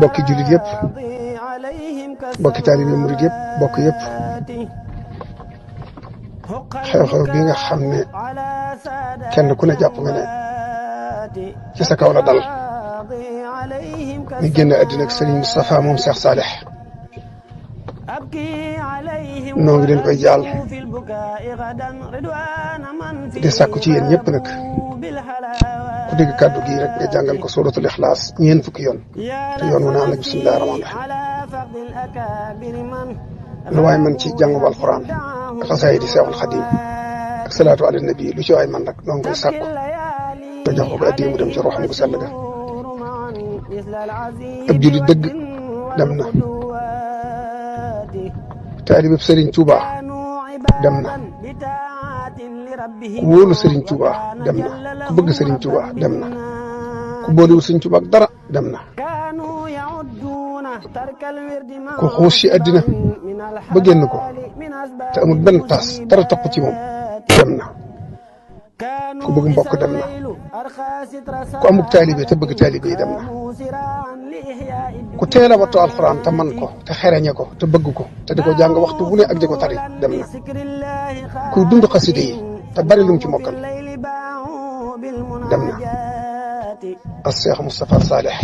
bokki jullit yëpp bokki taalibe murid yëpp bokk yëpp xew-xew bi nga xam ne kenn ku ne jàpp nga ne ci sa kaw la dal mi génn àddina ak Serigne Moustapha moom Cheikh Salih noo ngi leen koy jaal di sàkku ci yéen ñëpp nag ku dégg kàddu gi rek nga jàngal ko suratul Ixlaas ñeent fukki yoon te yoon wu naan la bismillahi rahmaani rahiim lu waay man ci jàngu alxuraan ak xasaay di Seexul Xadiim ak salaatu ala nabi lu ci waay man nag noo ngi koy sàkku nga jox ko addiya mu dem ci roxam gu sell ga ab julli dëgg dem na taalibeb Serigne Touba dem na ku wóolu Serigne Touba dem na ku bëgg Serigne Touba dem na ku boolewul Serigne Touba ak dara dem na ku xuus ci àddina ba génn ko te amul benn taas dara topp ci moom dem na ku bëgg mbokk dem na ku amul taalibe te bëgg taalibe yi dem na ku teel a wattu alxuraan te man ko te xereñe ko te bëgg ko te di ko jàng waxtu bu ne ak di ko tari dem na kuy dund xaside yi te bari lum ci mokkal dem na as Cheikh Moustapha Salih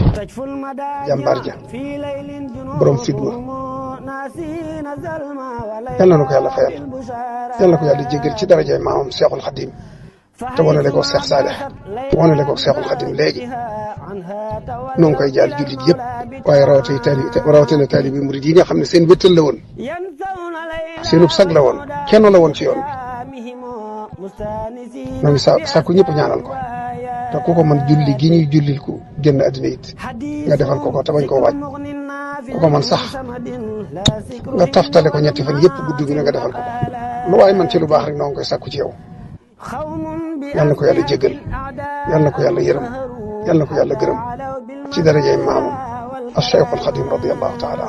jàmbaar ja borom fidwa yal na ko yàlla fayal yal na ko yàlla jéggal ci darajay maamam Cheikhul Khadim te wanale ko Cheikh Salih wanale ko Cheikhul Khadim léegi noo ngi koy jaal jullit yëpp waaye rawatina taalibe murid yi nga xam ne seen wéttal la woon seenub sag la woon kenn la woon ci yoon bi noo ngi sàkku ñëpp ñaanal ko te ku ko man julli gi ñuy jullil ku génn àddina it nga defal ko te bañ koo waaj ku ko man sax nga taftale ko ñetti fan yëpp guddi gi ne nga defal ko lu waaye man ci lu baax rek noo ngi koy sàkku ci yow yal na ko yàlla jéggal yal na ko yàlla yërëm yal na ko yàlla gërëm ci darajay maamam Cheikhul Khadim radiyallahu taala